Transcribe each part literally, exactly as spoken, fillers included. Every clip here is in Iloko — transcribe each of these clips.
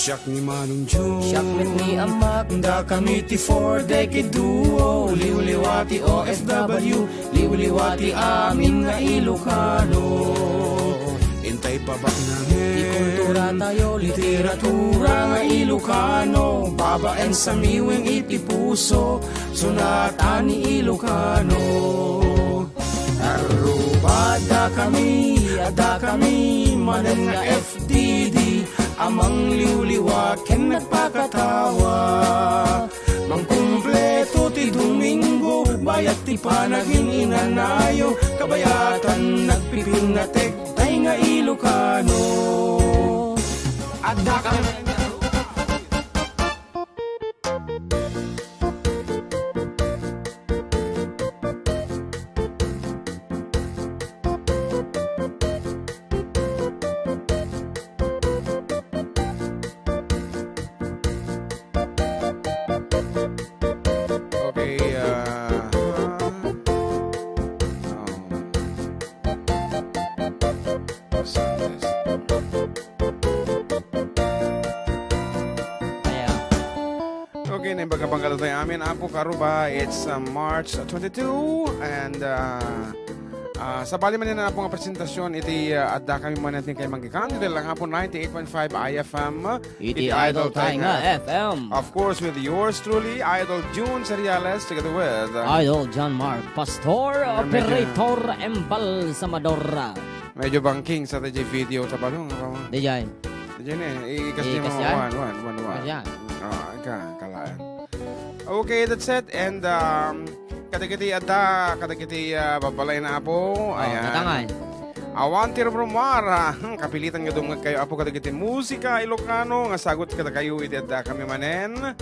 Siak ni Manong Jun. Siak met ni Ammak. Dakami ti Four Decade Duo. Liwliwa ti O F W. Liwliwa ti amin nga Ilocano. Intay pabaknangen ti kultura tayo, literatura nga Ilocano. Babaen sa miwing iti puso, sunatan ni Ilocano. Aruba, dakami, dakami, manen nga F T D, a mangliwliwa ken nagpakatawa. Mangkumpleto ti Domingo, bayat ti panagin-inanayo, kabayatan nagpipinnatek, tay nga Ilocano. Adda kami. Okay, ah, oh. Ayan. Okay, naimbag a pangkadatoy amin, Apo Karuba. It's, uh, March twenty-two, and, uh, uh, sabali man yan, Apo, nga presentasyon iti, uh, adda kami man natin kay Manggikan. Iti lang, Apo, ninety-eight point five I F M. Iti Idol Tainga F M. Of course, with yours truly, Idol Jun Seriales, together with, uh, Idol John Mark Pastor, operator, embalsamador. Medyo bangking sa tayo video ta balong, apa mo? Dijay. Dijay ne, ikas mo, one, one, one, one. Ikas yan. Ah, ika, kalaan. Okay, that's it. And, um, kadagiti adda, kadagiti, ah, babalay na, Apo. Oh, ayan. Tatangay. Awan ti rumrumar, ah, hmm, kapilitan nga dumngeg kayo, Apo, kadagiti musika Ilocano nga sagut kadakayo iti adda kami manen.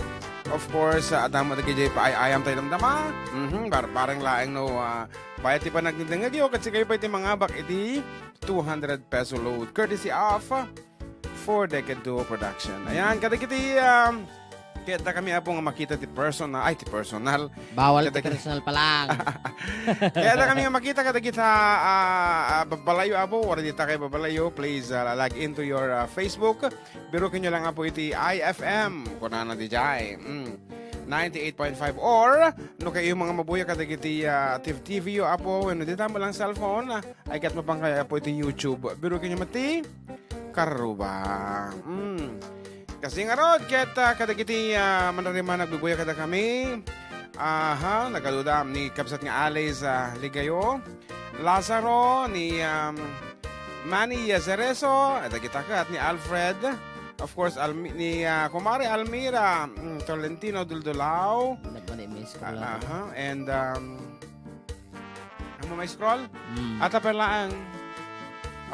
Of course, ah, adda mo dagiti paay-ayam tayo damdama. Mhm, bar-, bareng laeng no, ah, bayat ti panagdengdengegyo, ket sikayo pay ti mangabak iti two hundred peso load, courtesy of Four Decade Duo Production. Ayan, kadagiti, um, kaya ta kami, Apo, nga makita ti personal, ay, ti personal. Bawal ti personal pa lang. Kaya ta kami nga makita kadagita, ah, ah, babalayo, Apo, wala di ta kay babalayo, please, ah, log into your, ah, Facebook. Biruken nyo lang, Apo, iti I F M, kunana dijay. Mm. Ninety-eight point five, or no kayo mga mabuya kadagiti, ah, T V, T V yo, Apo, wenno dita mo lang cellphone, ah, ay ket mapankayo, Apo, iti YouTube. Biruken nyo mati, Karuba. Mm. Kasi nga rod, ket, ah, kadagiti, ah, manarima nagbubuya kada kami. Aha, nagaduda ni kabsat nga Alice, ah, Ligayo. Lazaro, ni, um, Manny Yazareso, dagita ket ni Alfred. Of course, Almi-, ni, ah, Kumare Almira, mm, Tolentino Duldulao. Nagmani-miss ko Ah, lang. Aha, and, um, Amo may scroll? Mm. At apel laang.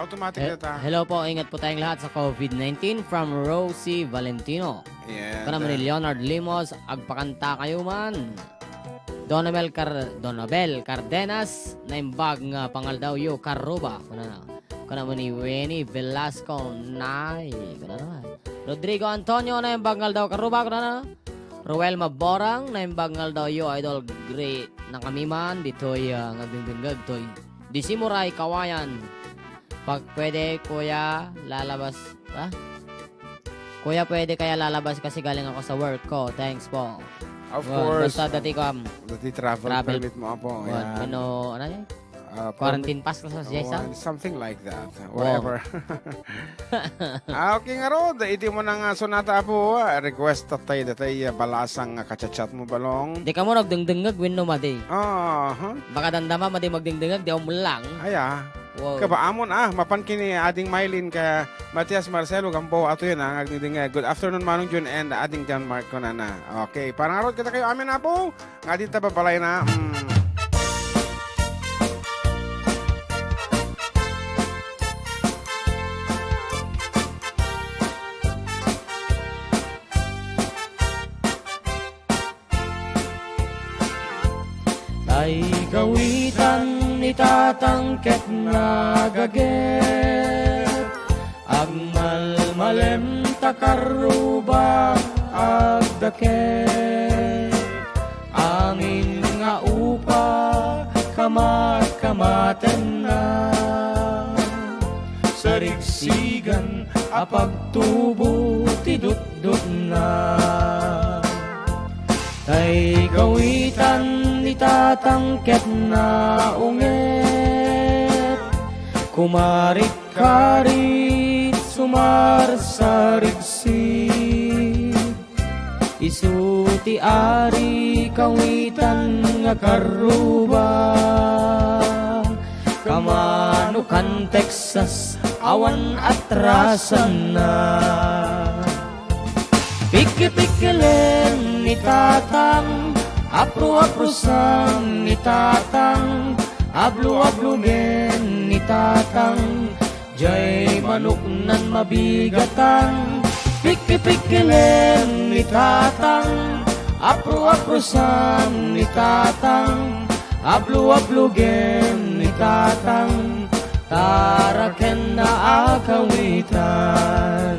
Automatic He-, na ta. Hello po, ingat po tayong lahat sa COVID nineteen from Rosie Valentino. Yeah, Kana man ni uh, Leonard Limos, agpakanta kayo man. Donabel Car-, Donabel Cardenas, naimbag nga pangaldaw yo, Karuba. Kuna na. Kana man ni Winnie Velasco, Nay. Kuna na. Rodrigo Antonio, naimbag nga aldaw, Karuba. Kuna na. Roel Maborang, naimbag nga aldaw yo, Idol. Great. Nakamiman ditoy, ah, nga agdengdengngeg toy Disimuray, Kawayan. Pag pwede, kuya, lalabas, ah? Kuya, pwede kaya lalabas kasi galing ako sa work ko. Thanks po. Of Well, course. Basta dati ko, um, Dati travel travel. Permit mo, Apo. Well, Yan. Ano, ano yun? Ah, Quarantine permit. pass ko sa Oh, Jessa. Something like that. Oh. Whatever. Ah, okay nga rod. Iti mo na nga sonata, Apo, ah, request tayo, datay, ah, balasang nga kachat-chat mo, Balong. Di ka mo nagdengdengag, wenno madi. Ah, huh? Baka dandama, madi magdengdengag, di ako mulang. Ay, ah. Wow. Kabaamon, ah, mapan kini Ading Mylene ka Matias Marcelo Gambo, ato yun, ah, nagdengdengag. Good afternoon, Manong Jun and Ading John Mark, kunana. Okay, parang arot kita kayo, amin, Apo. Nga di ta babalay na, mm. Tay gawitan ni Tatang ket nagaget. Agmalmalem ta Karuba agdakep. Amin nga upa kamat-kamatenna. Sarigsigan a pagtubo ti dutdotna. Tay kawitan ni Tatang ket naunget, kumarit-karit, sumarsarigsit. Isu ti ari kawitan nga karruba. Kamano kan Texas, awan atrasanna. Pikipikkilen ni Tatang, apro-aprosan ni Tatang, ablo-ablogen ni Tatang, jay manoknan mabigatan. Pikipikkilen ni Tatang, apro-aprosan ni Tatang, ablo-ablogen ni Tatang, tarakenna a kawitan.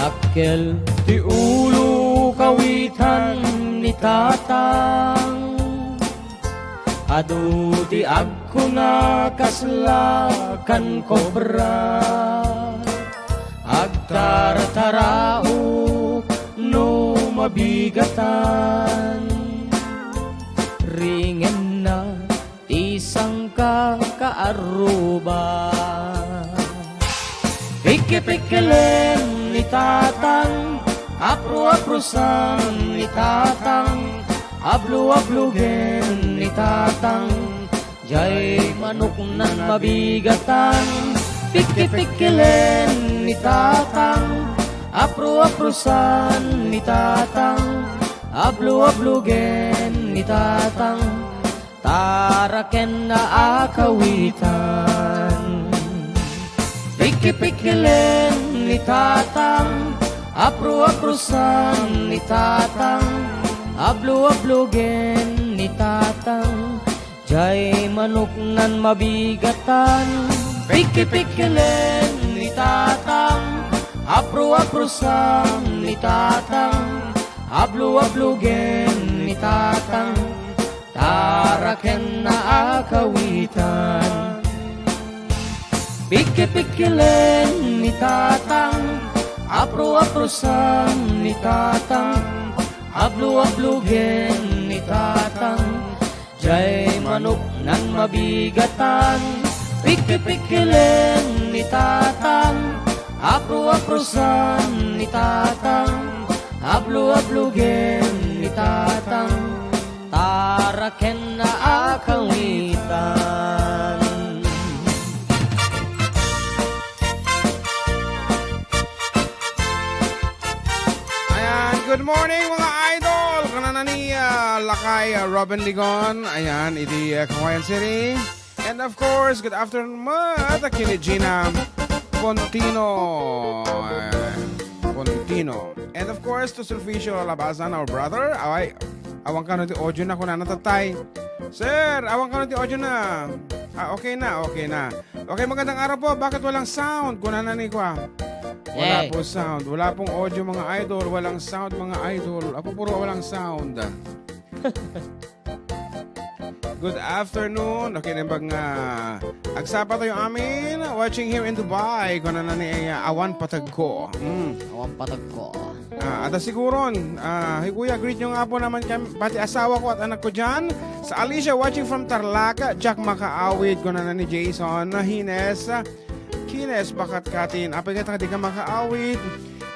Dakkel ti ulo kawitan ni Tatang. Adu ti agkuna kasla kan kobra. Agtartaraok no mabigatan. Ringenna ti sangka kaarruba. Pikipikkilen ni Tatang, apro-aprosan ni Tatang, ablo-ablogen ni Tatang, jay manoknan mabigatan. Pikipikkilen ni Tatang, apro-aprosan ni Tatang, ablo-ablogen ni Tatang, tarakenna a kawitan. Pikipikkilen ni Tatang, apro-aprosan ni Tatang, ablo-ablogen ni Tatang, jay manoknan mabigatan. Pikipikkilen ni Tatang, apro-aprosan ni Tatang, ablo-ablogen ni Tatang, tarakenna a kawitan. Pikipikkilen ni Tatang, apro-aprosan ni Tatang, ablo-ablogen ni Tatang, jay manoknan mabigatan. Pikipikkilen ni Tatang, apro-aprosan ni Tatang, ablo-ablogen ni Tatang, tarakenna a kawitan. Ayan, good morning, mga idol! Kunana ni, ah, Lakay, ah, Robin Ligon. Ayan, iti, ah, Cagayan City. And of course, good afternoon met ken ni Gina Pontino. Ayan, Pontino. And of course, to Sulficio Labasan, our brother. Away, awan kano ti audio na, kunana tatay. Sir, awan kano ti audio na. Ah, okay na, okay na. Okay, magandang araw po. Bakit walang sound? Kunana ni kwa. Wala po sound. Wala pong audio, mga idol. Walang sound, mga idol. Apo, puro walang sound. Good afternoon. Okay, naimbag nga agsapa tayo amin. Watching here in Dubai. Kunana ni, uh, Awan Patagko. Mm. Awan Patagko. Ah, adda siguron. Ah, hi Kuya, greet nyo nga po naman kam-, pati asawa ko at anak ko dyan. Sa Alicia, watching from Tarlac, Jack Makaawit, kunana ni Jason Hines. Kines, bakat katin. Apay ket di ka makaawit.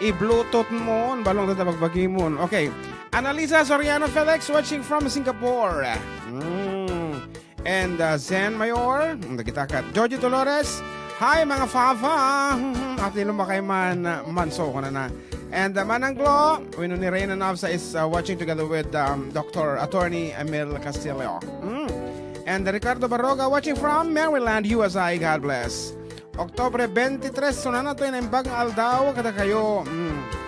I-Bluetooth mo, balong ta bagbagi mo. Okay. Annalisa Soriano Felix, watching from Singapore. Mm. And, uh, Zen Mayor, ang dagita kat. Georgie Dolores, hi, mga fafa. At nilum makay man, uh, manso ko na na. And, uh, Manang Glo, Winoni Reyna Navsa is, uh, watching together with, um, Doctor Attorney Emil Castillo. Mm. And Ricardo Baroga, watching from Maryland, U S A. God bless. Oktubre twenty-three, so nana toy naimbag nga aldaw kadakayo. Mm.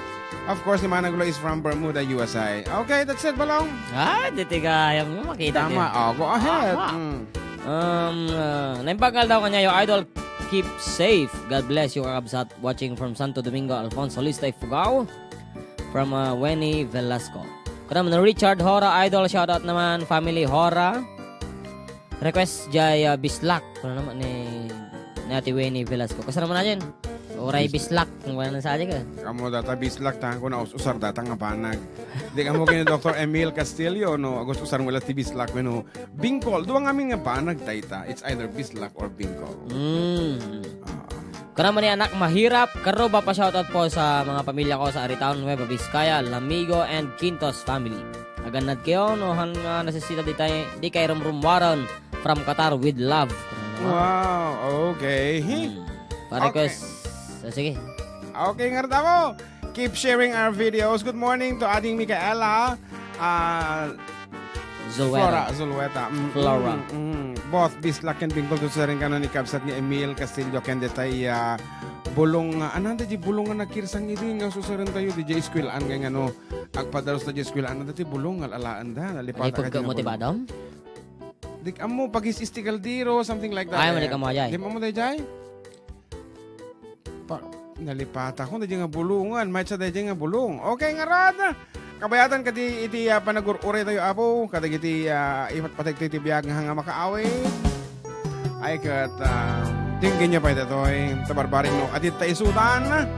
Of course, ni Manang Glo is from Bermuda, U S A. Okay, that's it, Balong. Ah, di ti gayam mo, makita Tama. niya. Oh, go ahead. Aha. Mm. Um, uh, naimbag nga aldaw kaniayo, Idol. Keep safe. God bless you, kakabsat. Watching from Santo Domingo, Alfonso Lista, Ifugao. From uh, Wenny Velasco. Kunam ni Richard Hora, Idol. Shoutout naman, family Hora. Request jay uh, Bislak. Kuna naman ni, ni Ate Wenny Velasco. Kasano naman na dyan? Uray Bislak. Kung wala na sa ka. Kamo data Bislak, ta ko na us-usar data nga banag. Di kamo kini Doktor Emil Castillo, no? Agus usar mo lang ti Bislak, no? Bingkol. Duwa nga amin nga banag dayta. It's either Bislak or Bingkol. Mm. Karama ni anak mahirap, karuba pa shoutout po sa mga pamilya ko sa Aritaon, Nueva Vizcaya, Lamigo, and Quintos family. Agannad kayo, no, han nga nasisita di, tay, di kay rumrumwaran from Qatar with love. Wow, okay. Hmm. Pa-request. So, sige. Okay, nga ako. Keep sharing our videos. Good morning to Ading Micaela. Ah, Zulweta. Flora Zulweta. Mm, Flora. Mm, mm. Both Bislak and Bingkol to sa rin kanon ni Kabsat ni Emil Castillo ken detay ah, bulong nga anan di bulong nga nakirsang idi nga susaren tayo di eskwelahan nga ano agpadalos ta di eskwelahan na dati bulong nga alaen da nalipata Ay, pagka mo ti badam? Di ammo pagis istikaldiro something like that. Ay, mali ka mo, Jay. Di mo mo jay? Pa, nalipata ko, dayjay nga bulungan. Maysa dayjay nga bulong. Okay, nga rad. Kabayatan kadi iti uh, panagur-uray tayo, Apo. Kadagiti uh, ipatpatag ti biag nga nga makaawit. Ay, kat uh, tingin niya pa ito, toy. Tabarbaring no. Adit ta isudan.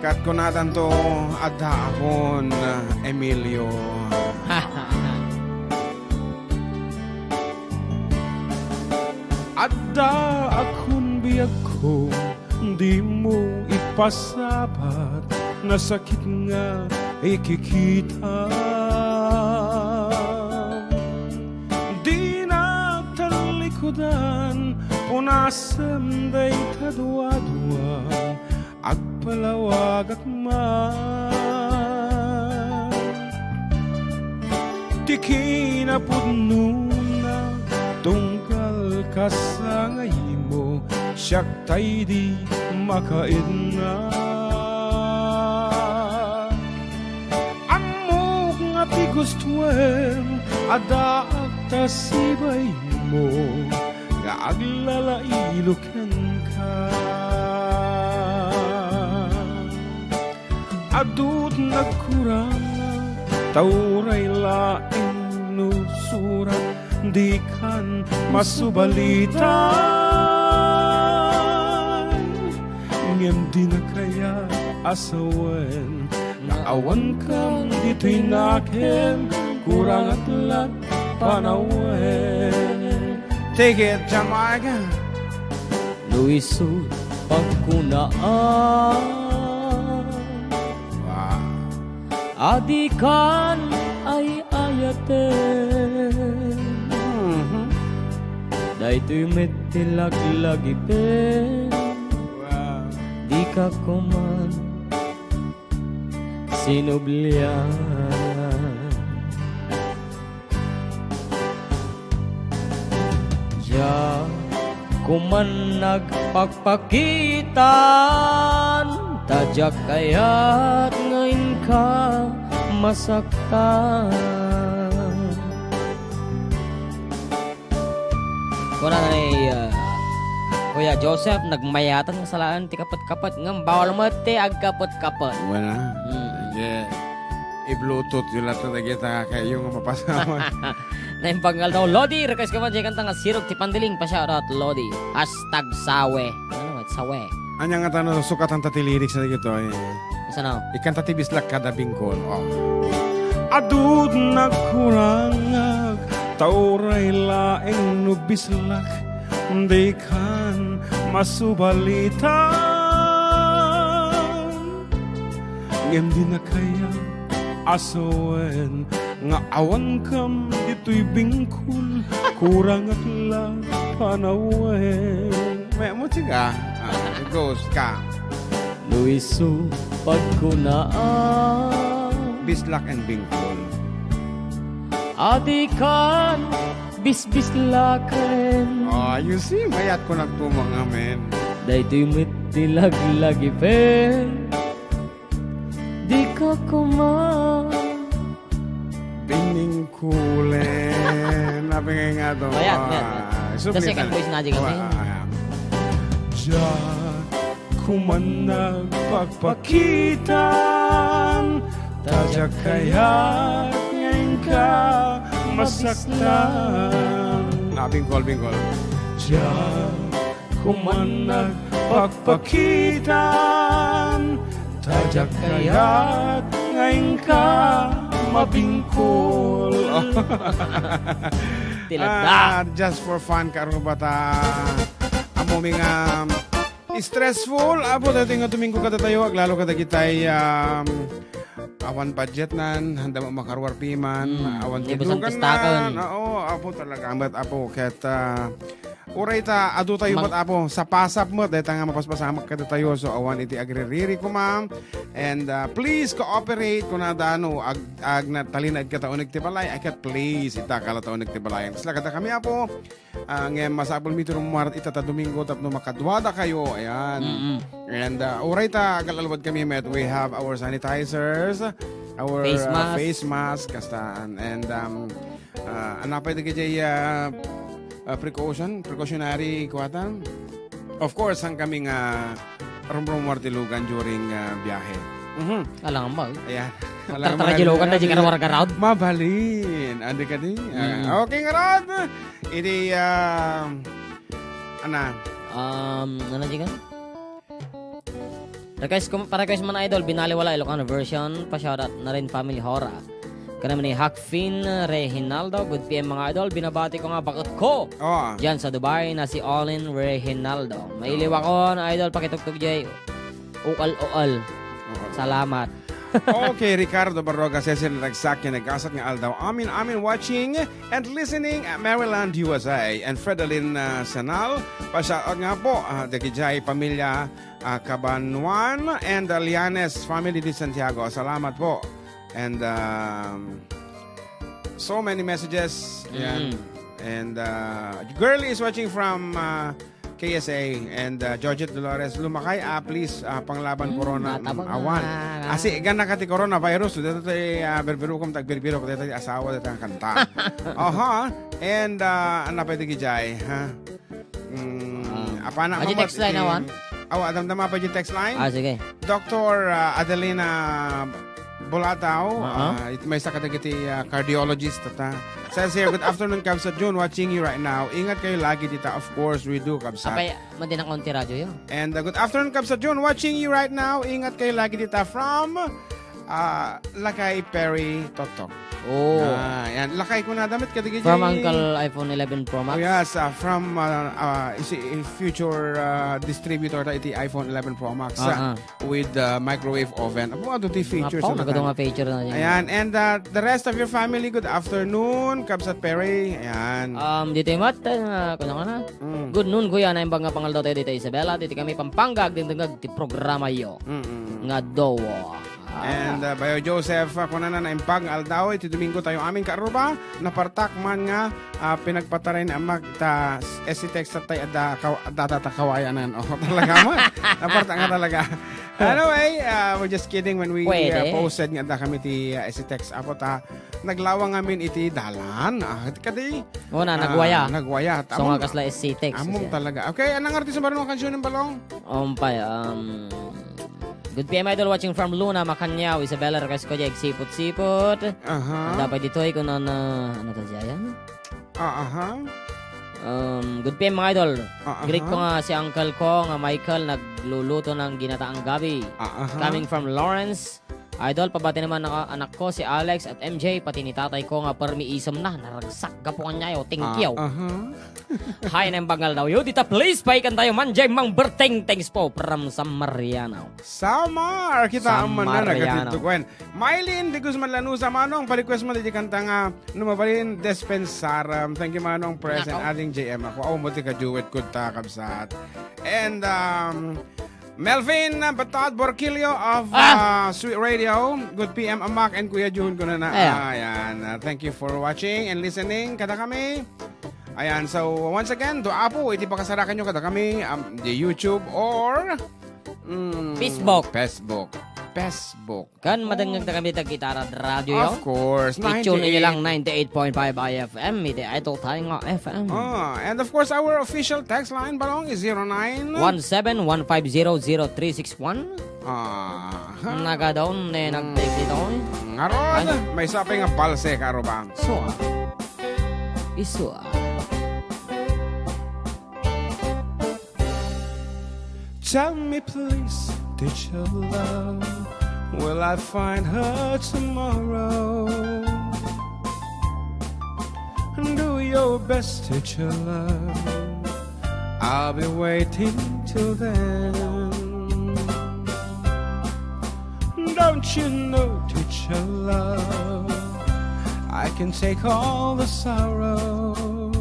Kat kunatan to, adda akon uh, Emilio. Adda akon biagko, dimo ipasabat, nasakit nga ikikita. Dinak talikudan, punasem dayta duadua. Agpalawagak man ti kinapudnona, tunggal kasangaymo, siak tay di makaidna. Ammok nga ti gustoem, addaak ta sibaymo, nga aglalailo kenka. Adut nagkurang, ta uray laeng no surat, dikan masubalitan. Ngem dinak kayat a sawen, nga awankam ditoy nakem, kurangak la panawen. Take it, Jamaica. No isu pagkunaan Wow. a dikan ay-ayaten. Mhm. Daytoy met ti laglagipen. Wow. Dika koman sinublian. Diak koman nagpakpakitan, ta diak kayat nga inka masaktan. Kuna ni, ah, Kuya Joseph, nagmayatan nga salaen ti kapet-kapet, ngem bawal met ti agkapet-kapet. Wala. Hmm. Yeah. I-Bluetooth yung lahat na nagita kayo nga mapasama. Naimbag nga aldaw, Lodi, request ka man, diay kanta nga Sirog ti Pandiling, pa-shoutout, Lodi. Hashtag sawe. Ano, sawe. Anya nga tano, sukatan ta ti lyrics na dito eh. Saan? Ikanta ti Bislak kada Bingkol. Oh. Adut nagkurangak, ta uray laeng no Bislak, dikan masubalitan. Ngem dinak kayat a sawen, nga awankam ditoy Bingkol, kurangak la panawen. May mo, tiga. Ah, it goes ka. No isu pagkunaan Bislak and Bingkol. a dikan bisbislaken. Ah, you see, mayat ko nagtumang amen. Daytoy met ti laglagipen. Dika koma biningkulen. Napingay nga to. Mayat, mayat, mayat. Ah, the second voice na di kami. Ah, ah, ah. Diak koman nagpakpakitan, ta diak kayat nga inka masaktan. Ah, bingkol, bingkol. Diak koman nagpakpakitan, ta diak kayat nga inka mabingkol. Ti ladda. Ah, just for fun, karubata. Ammom nga stressful, Apo, daytoy nga Domingo kadatayo, aglalo kadagitay, um, awan budgetnan, haanda met makaruar piman, mm, awan ni Boss Antistaken. Tudlogannan. Oo, Apo, talaga met, Apo, ket, ah, uray ta, adu tayo met, Apo, sapasap met, dayta nga mapaspasamak kadatayo, so awan iti agririri koma. And, ah, please cooperate, kunada, no, ag-, ag-, na-, talinaed kata uneg ti balay, ay ket please, itakala ta uneg ti balay. Kasla kadakami, Apo, ah, ngem masapulmi ti rummuar ita ta Domingo tapno makaduadakayo, ayan. Mm-mm. And, ah, uray ta agal-alwad kami met, we have our sanitizers, our, face, ah, mask, face mask, kasta, and, and, um, ah, ania pay dagiti, ah, ah, precaution, precautionary kuwatan. Of course, saan kami nga rumrumuar ti lugan during, ah, biyahe. Mhm. Alangan ba, eh? Ayan. Alangan ba, di ka nawargaraw? Mabalin. Andi kadi? Ah, mm. Okay, ngarud. Iti, ah, ana? Um, ano, di ka? Request ko, pa-request man, idol, binaliwala, Ilocano version, pa-shoutout na rin, family Hora. Kanam ni Hakfin Rehinaldo, good P M, mga idol, binabati ko nga bakit ko. Oh. Diyan sa Dubai na si Olin Rehinaldo. Mailiw ako na, idol, pakitugtog jay. Ukal-ukal. Oo. Salamat. Okay, Ricardo Barroga, Cecil Ragsak, kinagasat nga aldaw. Amin, amin, watching and listening at Maryland, U S A. And Fredalyn, ah, Sanal, pa-shoutout nga po, ah, dagijay pamilya, ah, Cabanuan and, ah, Lianes family di Santiago. Salamat po. And, um, so many messages. Yan. Mm. And, uh, Girlie is watching from, uh, K S A, and, uh, Georgette Dolores, lumakay, ah, please, ah, panglaban, mm, corona, natabang, mm, awan. Ah, ah. Asi, gana ka ti coronavirus, dito ti, ah, birbirukom, tagbirbirok, dito ti asawa, dito ang kanta. Aha. And, uh, ano pa iti gijay, ha? Mm, ah, apana, adi text line, awan? Aw, adamdama pa di text line? Ah, sige. Doctor, ah, Adelina Bulataw, ah, it may sakadagiti, ah, cardiologist, tata. Says here, "Good afternoon, Kabsat Jun. Watching you right now. Ingat kayo lagi dita." Of course, we do, Kabsat. Apay, madinak on ti radyo yo. And, uh, "Good afternoon, Kabsat Jun. Watching you right now. Ingat kayo lagi dita." From, uh, Lakay Perry Toktok. Oh. Ah, yan. Lakay ko na damit, kadagiti. From Uncle iPhone eleven Pro Max. Oh, yes, uh, from, uh, uh, isi-, future, uh, distributor ta iti iPhone eleven Pro Max, uh, ah, ah, with, uh, microwave oven. Apo, adu ti features na. Nga feature na yan. Ayan, and, uh, the rest of your family, good afternoon, Kabsat Perry. Ayan. Um, dito yung mat-, uh, kuno ka na. Mm. Good noon, kuya. Naimbag nga pangaldaw tayo dito, Isabela. Dito kami, Pampanga, agdingdingag ti programa yo. Mm-mm. Nga Dowa. Ah. And, uh, Bayo Joseph, uh, kunana, naimbag nga aldaw iti Domingo tayo amin, karuba, napartak man nga, uh, pinagpataray ni Amak ta S C text tayo adda kaw-, adda ta kawayanan. Oh, talaga mo. Napartak nga talaga. Anyway, uh, we're just kidding when we, uh, posted nga adda kami ti, uh, S C text. Apo ta, naglawang amin iti dalan. Ah, kadi? Oo na, ah, nagwaya. Nagwaya. So, nga kasla S C text, among siya talaga. Okay, anong artist ang barong kansiyon ng balong? Umpay, um, good P M, idol, watching from Luna, Macanao, Isabela, request ko, Jake, sipot-sipot. Aha. Dapat ditoy ko na, na, ano to siya yan? Ah, aha. Um, good P M, mga idol. Ah, aha. Greet ko nga si uncle ko nga Michael nagluluto ng ginataang gabi. Ah, aha. Coming from Lawrence. Idol, pabati naman ang anak ko, si Alex at M J, pati ni tatay ko nga permi isem na. Naragsak, gapu kaniayo. Thank you. Ah, aha. Hi, nang bangal daw. Yo, dita, please, paikan tayo. Manjay, Mang Berteng, thanks po. From San Mariano. Samar, kita ang man na nagatid to, Gwen. Mylene de Guzman Lanusa, manong, pa-request mo, di kanta nga, no mabalin, Dispensaram. Thank you, manong, present, nako. Aling J M. Ako, aw mo, ti ka-duet ko, ta, kabsat. And, um, Melvin Batad Borquillo of, ah, uh, Sweet Radio. Good P M, Amak and Kuya Jun, ko na na. Ayan. Ah, ayan. Uh, thank you for watching and listening. Kada kami, Ayan, so once again, to Apo, iti pakasarakanyo kadakami, um, the YouTube or, mm, Facebook. Facebook. Facebook. Kan madengngegda kami dagiti itara radio, yo? Of course, I-tune ninety-eight. Ninety-eight point five I F M, iti Idol tayo nga F M. Ah, and of course, our official text line, Balong, is zero nine one seven one five zero zero three six one. Ah. Nagadaon ne nagtipitoy. Ngarud, ay, maysa pay nga balse, Karuba. Sua. Isua. Tell me please, teacher love, will I find her tomorrow? Do your best, teacher love, I'll be waiting till then. Don't you know, teacher love, I can take all the sorrows.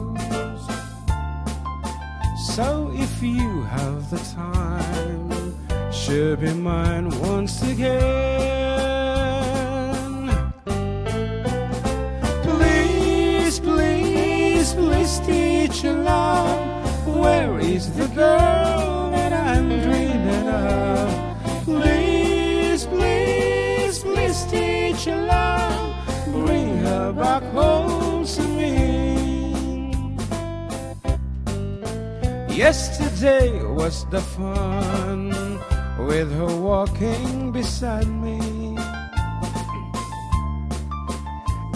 So if you have the time, she'll be mine once again. Please, please, please, teacher love, where is the girl that I'm dreaming of? Please, please, please, teacher love, bring her back home to me. Yesterday was the fun with her walking beside me.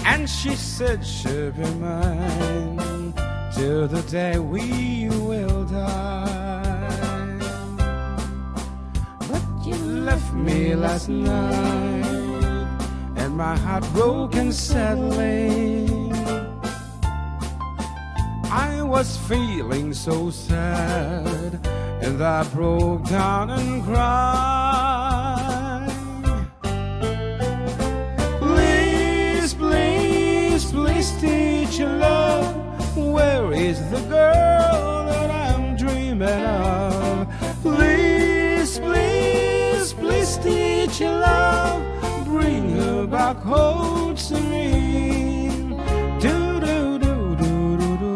And she said she'll be mine till the day we will die. But you left me last night, and my heart broken sadly. I was feeling so sad, and I broke down and cried. Please, please, please, teacher love, where is the girl that I'm dreaming of? Please, please, please, teacher love, bring her back home to me. Do, do, do, do, do, do.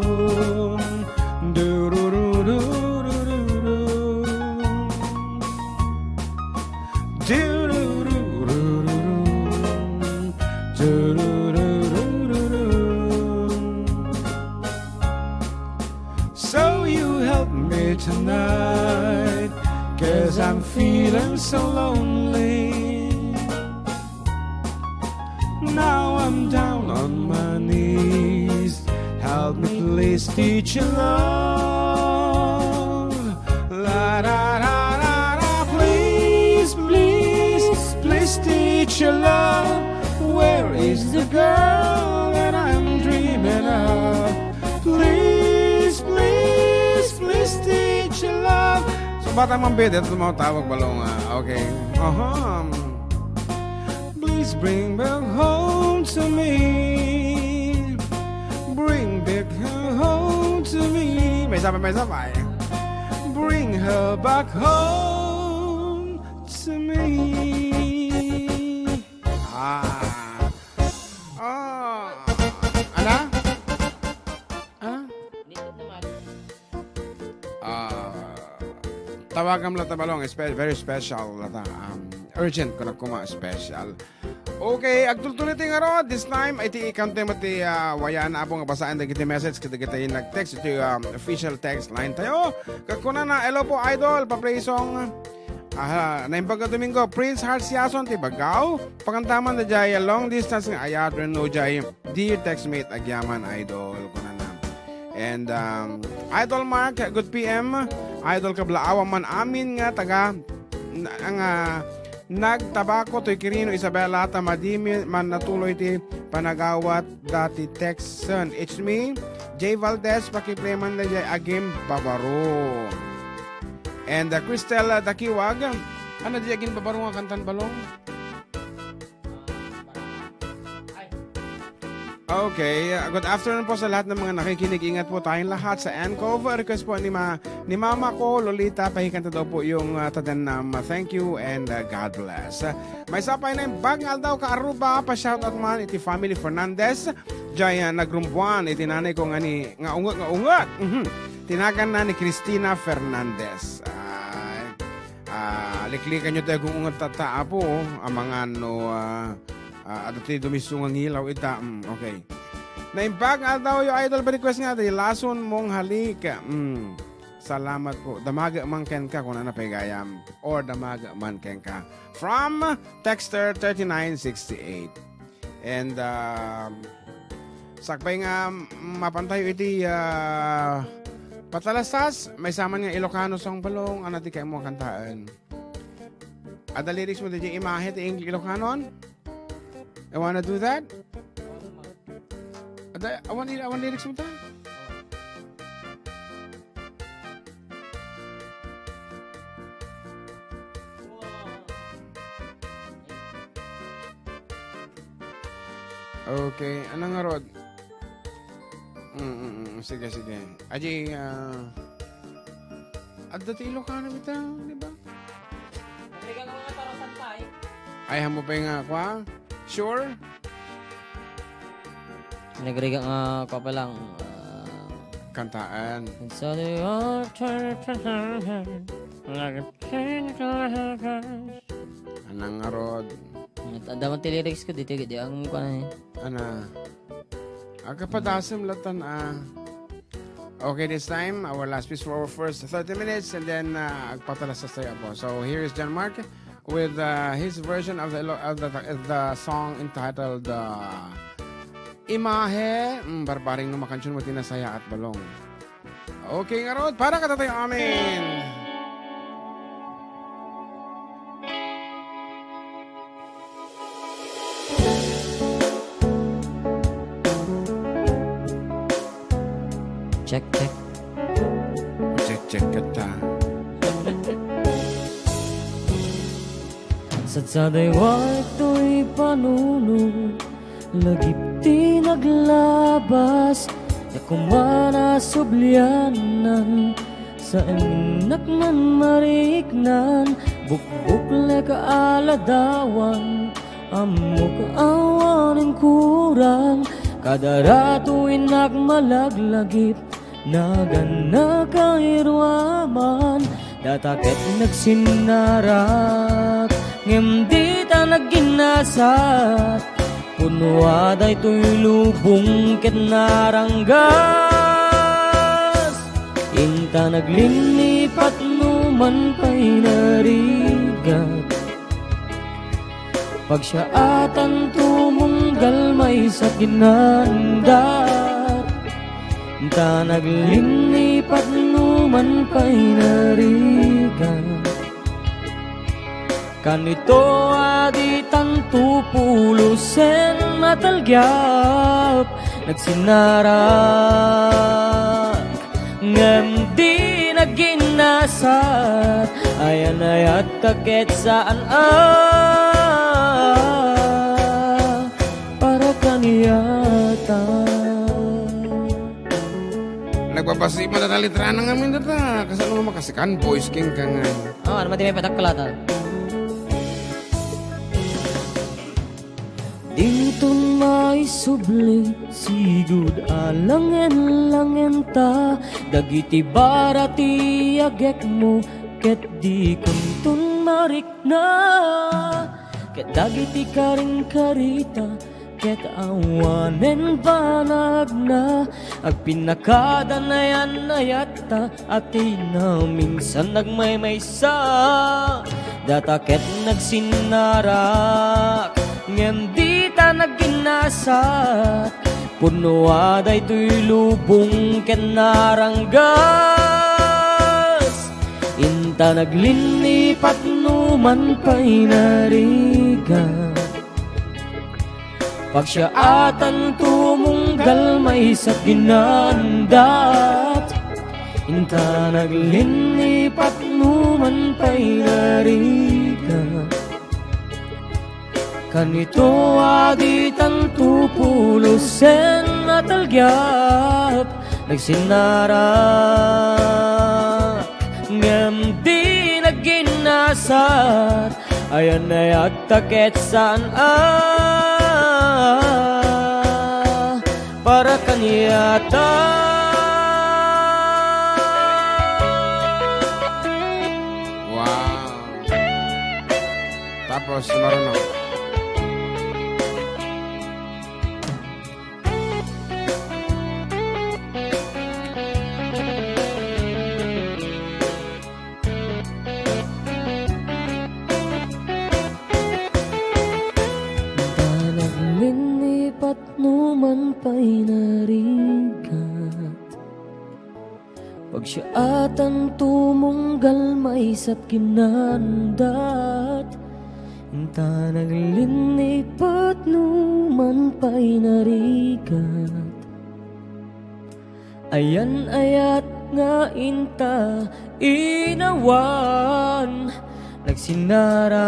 Do, do, do, do, do, do, do. Do, do, do, do, do, do, do. Do, do, do, do, do, do. So you help me tonight, 'cause I'm feeling so lonely. Now I'm down on my knees. Help me, please, teacher love. La, da, da, da, da. Please, please, please, teacher love. Where is the girl that I'm dreaming of? Please, please, please, teacher love. So, bata man bede, tumawag, Balong, ah. Okay. Aha. Please bring back home to me. Bring back her home to me. May sabay, may sabay. Bring her back home to me. Ah. Ah. Ana? Ah? Ah, tawagam latta, Balong, spe-, very special latta. Um, urgent ko na kuma, special. Okay, agtultuloy ti ngarud. This time, iti ikam ti met ti, ah, wayana, Apo, nga basaen dagiti message kadagiti nag-text iti, um, official text line tayo. Kakunana, "Hello po, Idol. Pa-play song." Aha, naimbag nga Domingo, Prince Harsiason ti Bagao. Pakantaman da jay long distance nga ayat wenno jay dear textmate agyaman, Idol, kunana. And, um, Idol Mark, good P M. Idol, kablaawan man amin nga taga, n-, nga nagtabako toy Quirino, Isabela, ta madi mi man natuloy ti panagawat dati texten. It's me, Jay Valdez, pakiplay man da jay Agimbabaro. And, uh, Cristel, uh, Dakiwag, ano di Agimbabaro nga kantan, Balong? Okay, uh, good afternoon po sa lahat ng mga nakikinig. Ingat po tayong lahat sa Ann Cove. Request po ni Ma-, ni Mama ko, Lolita, pakikanta daw po yung, uh, Tadanam. Thank you and, uh, God bless. Uh, maysa pay naimbag nga aldaw, Kaaruba, pa-shoutout man iti family Fernandez. Jay, ah, nagrumbuan iti nanayko nga ni, nga unget, nga unget. Mhm. Ti naganna ni Cristina Fernandez. Ay, ah, liklikanyo tayo kung unget tatta, apo, oh. Amangan no, ah, ah, adda ti dumiso nga ngilaw ita. Mm, okay. Naimbag nga aldawyo, idol, request nga, ti Lason Mong Halik. Mm. Salamat po. Damaga man kenka, kunana pay gayam. Or damaga man kenka. From texter thirty-nine sixty-eight. And, um, sakbay nga, mm, mapantayo iti, ah, patalastas, maysa man nga Ilocano song balong, ano ti kayat mo kantaen? Adda lyrics mo, di imahe ti Eng-, Ilocanon? I wanna do that? Adda, awan, awan lyrics mo ta? Okay, ano nga rod? Mm, mm, mm. Sige, sige. Aji, ah, adda ti Ilocano bitaw, di ba? Nagrigat nga mga tarosan pa, eh. Ay, amo pay nga, kwa? Sure? Nagrigat nga, kwa pa lang, ah, kantaan. It's all the water. Anang nga rod? Adda man ti lyrics ko, di, di, di, ang, kwa, eh. Ana. Agkapadasem latan, ah. Okay, this time, our last piece for our first thirty minutes, and then, uh, agpatalastas tayo, apo. So, here is John Mark with, uh, his version of the, of the, of the song entitled, uh, Imahe. Mm, barbaring no makantion mo ti nasayaat balong. Okay, ngarud, para kadatayo amin. Check, check. Check, check kata. Sadsaday wa itoy panuno, lagip ti naglabas, ya kuman a sublianan. Saennak man mariknan, bukbuklek a ladawan, ammok awanen kurang, kada rato innak malaglagip, nagannak a iruaman, data ket nagsinnarak, ngem dita nagginnasat. Pudno a daytoy lubong ket naranggas. Inta naglinnipat no man pay narigat. Pagsiaatan tumunggal maysa ginandat. Inta naglinnipat no man pay narigat. Kanito a di tanto pulosen matalgiap, nagsinnarak, ngem di nagginnasat, ayan-ayatta ket saan a para kaniata. Nagbabasi mo data litrana ngamin data. Kasano nga makasikan? Voice King ka nga. Oh, ano mati may padaklatan? Dinton maisubli, sigud a langen-langen ta, dagiti bara ti agekmo, ket dikonton marikna, ket dagiti karin-karita, ket awanen banagna, agpinnakada nayan-ayatta, a ti naminsan nagmaymaysa, data ket nagsinnarak, ngem dita nagginnasat, pudno a daytoy lubong ket naranggas, inta naglinnipat no man pay narigat. Pagsiaatan tumunggal maysa ginandat, inta naglinnipat no man pay narigat. Kanito a di tanto pulosen a talgiap, nagsinnarak, ngem di nagginnasat, ayan-ayatta ket saan a Para kaniata. Wow. Tapos, marunong. Naglinnipat numan pay narigat. Pagsiaatan tumunggal maysat kinandat. Inta naglinnipat numan pay narigat. Ayan-ayat nga inta inawan, nagsinarak,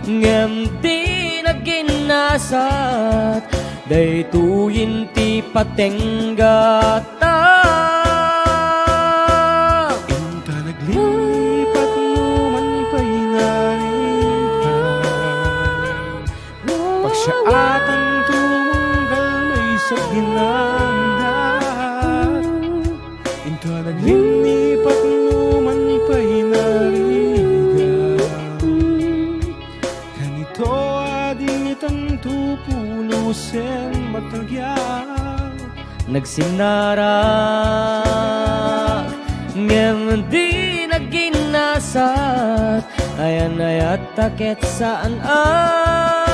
ngem di nagginasat, daytoyen ti patenggata. Inta naglipat numan pay narigat. Pagsiaatan tumunggal maysat kinandat. Inta naglinnipat numan pay narigat. Kanito a di tanto pulosen matagyaw. Nagsinarak, ngem di nagginasat. Ayan-ayat ta ket saan a